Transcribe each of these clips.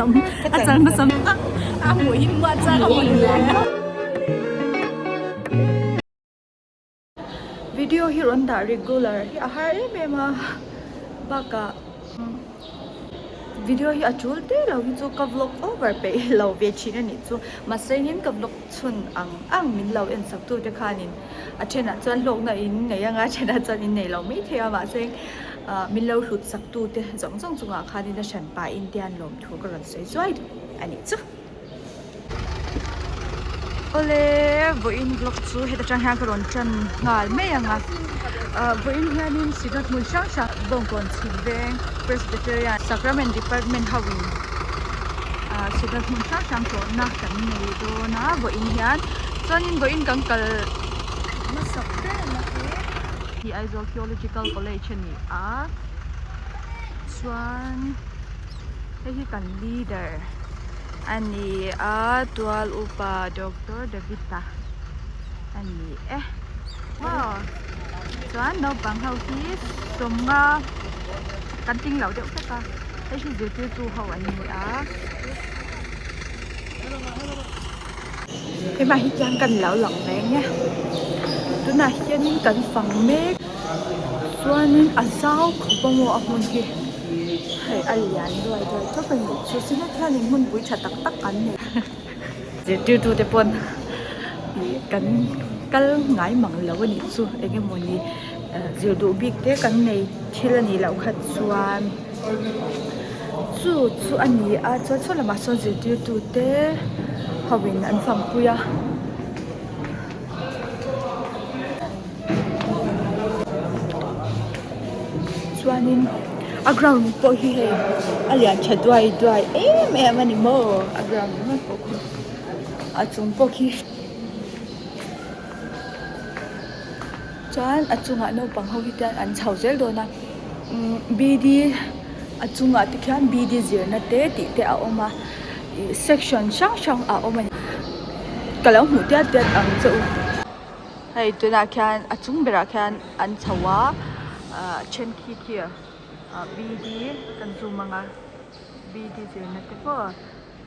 sam a chal hmasa a hmuh hi muah chak a hmu hle. Video hi rawn dah regular hi a har em em a bakah video hi a tul te lo hi chu ka vlog over peih lo ve thin a nih chu mahse in ka vlog chhun ang ang min lo en sak tu te khanin a thenah chuan hlawkna in nei anga a thenah chuan in nei lo mai thei a mahse ah min lo hlut sak tu te zawng zawng chungah khanin a hran pahin te hian lawmthu ka rawn sawi zuai a nih chu. Awle vawiin vlog chu heta tang hian ka rawn tan nghal mai ang a ah vawiin hianin synod hmun hrang hrang Bawngkawn chhip veng Presbyterian Sacrament Department ho in ah synod hmun hrang hrang tlawhna kan nei dawn a vawiin hian chuanin vawiin kan kal hmasak ber na hi hi Aizawl Theological College a ni a chuan. Hei hi kan leader a ni a tual upa doctor David-a a ni e maw chuan naupang ho hi sawmnga kan ting lo deuh vek a hei hi zirtirtu ho an ni a hemah hi chuan kan lo lang reng e tunah hianin kan fang mek chuanin a zau khawp a maw a hmun hi. Hei a lian duai duai tawp a nih chu synod hianin hmunpui tha tak tak an nei zirtirtu te pawn ih kan kal ngai mang lo a nih chu eng emawni zir duh bik te kan nei thil a nih loh kha chuan chu chu a ni a chuan saw lamah sawn zirtirtu te ho in an fangpui a. Chuanin a ground pawh hi hei a lian tha duai duai em em a ni maw a ground ringawt pawh khi a chung pawh khi chuan a chungah naupang ho hi chuan an chho zel dawn a umm b d a chungah te khian b d zirna te tih te a awm a ih section hrang hrang a awm a ni ka lo hmuh diat diat ang che u. Hei tunah khian a chung berah khian an chho a ah then khi khi ah b d kan zoom ang a b d zirna te pawh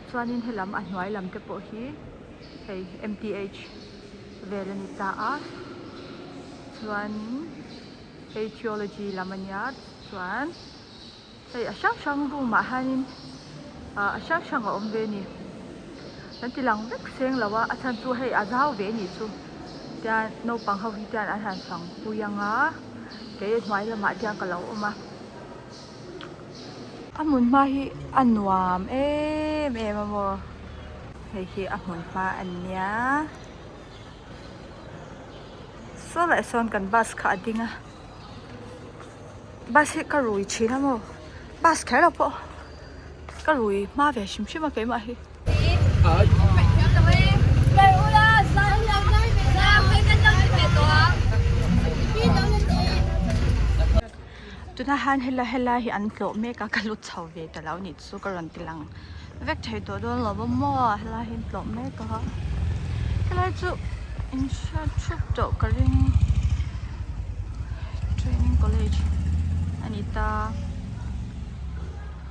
chuanin helam a hnuai lam te pawh hi hei m t h vel a ni ta a chuanin hei theology lam a nia chuan. Hei a hrang hrang room ah hianin ah a hrang hrang a awm ve a ni kan ti lang vek seng lo a a chhan chu hei a zau ve a nih chu tian naupang ho hi chuan an han fang pui ang a kei a hnuai lamah te hian ka lo awm a a hmun hma hi a nuam em em a maw hei hi a hmun hma a nia saw lah sawn kan bus kha a ding a. Bus hi ka rui thin a maw bus kher lo pawh ka rui hma ve hrim hrim a keimah hi. Tunah hian helai helai hi an tlawh mek a ka lut chho ve ta lo anih chu ka rawn ti lang vek thei tawh dawn lo a maw helai hi an tlawh mek a helai chu in hriat thup tawh ka ring training college a ni ta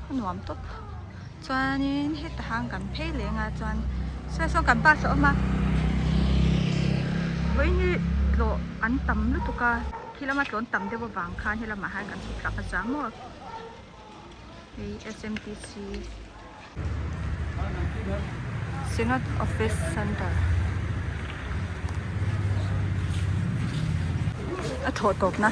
a nuam tawp chuanin heta hang kan phei leng a chuan saw sawn kan bus a awm a vawiin hi tlawh an tam lutuk a khi lama tlawh an tam deuh avang khan helamah hian kan chhuk thlak a zang maw. Hei S_M_T_C Synod Office Center a thawh tawp na.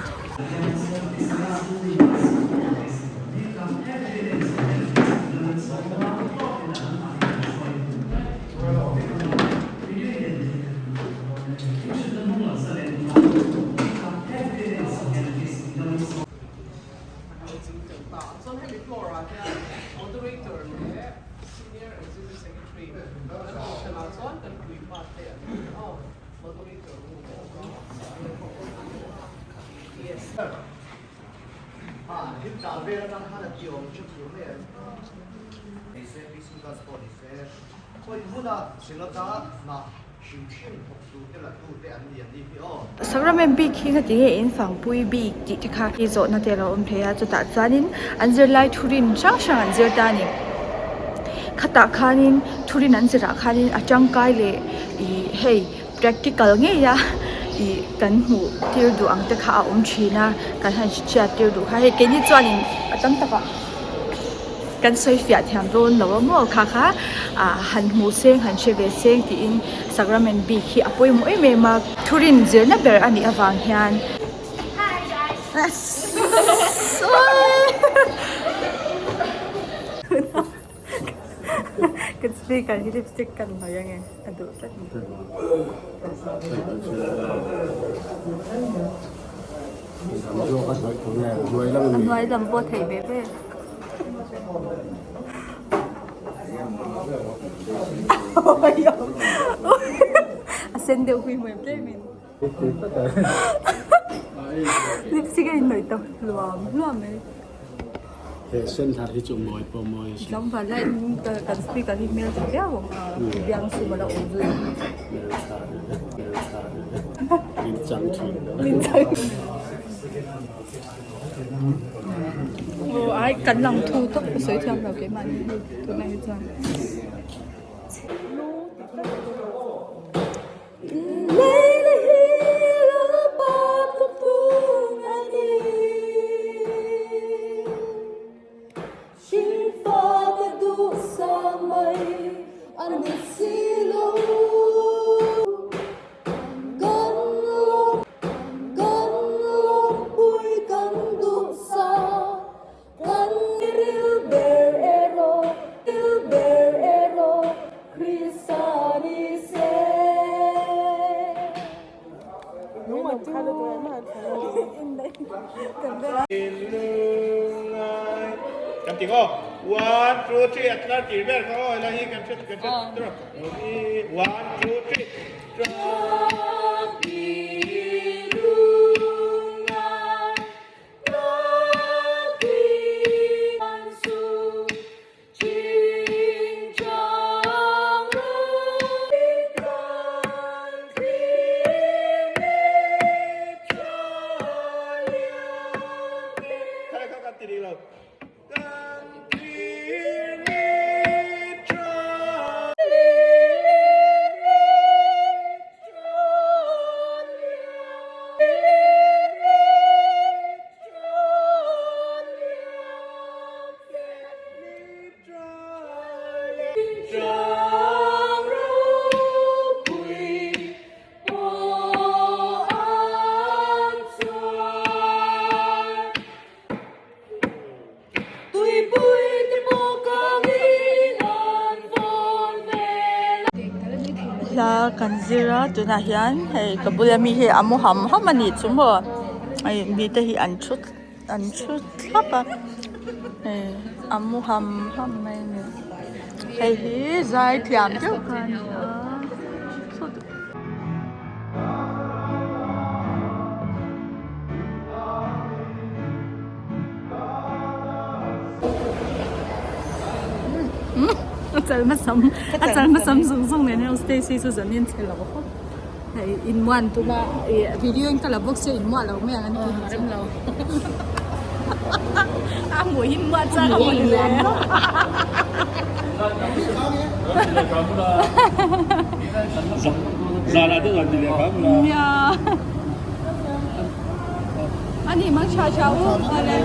Sacrament bik hi ngati nge in fangpui bik tih te kha i zawhna te a lo awm thei a chutah chuanin an zirlai thurin hrang hrang an zir ta a ni. Khatah khanin thurin an zirah khanin a tangkai leh ih hei practical ngei a ih kan hmuh tir duh ang te kha a awm thin a kan han hriat tir duh kha hei keini chuanin a tam takah kan sawi fiah thiam dawn lo a maw kha kha ah han hmuh seng han hre ve seng tiin sacrament bik hi a pawimawh em em a thurin zirna ber a nih avang hian. Kan speaker hi lipstick kan hnawih ange a duh tlat ni. A hnuai lam pawh theih ve ve. A sen deuh hui hmel tlem in. Lipstick a inhnawih ta hluam hluam mai. He sen thar hi chu mawi pawh mawi a sin. Tlangval lai in kan speaker hi hmel tha viau ang a, biang sum a la awm zui. Hmel tha hmel tha min chang thin. Min chang Aw ai kan lang thu tawp ka sawi thiam lo keimahni hi tunah hi chuan. Kan ril ber erawh, ril ber erawh Krista ni se. Kan ti aw one two three a tlar tir vel kha aw helai hi kan hre kan hre one two three. Hla kan zir a tunah hian hei ka bula mi hi a mu ham ham a nih chu maw hei mite hi an thu an thu thlap a hei a mu ham ham mai a ni hei hi zai thiam deuh kha a ni a. A chal hmasam a chal hmasam zung zung nen hian Stacy chu zanin chhe lo khawp hei inmuan tuma ih video in ka la bawk sia inmuah lo mai ang an ti rem lo a hmuh hi muah chang a hmu le nia. Ani mang tha tha u ale.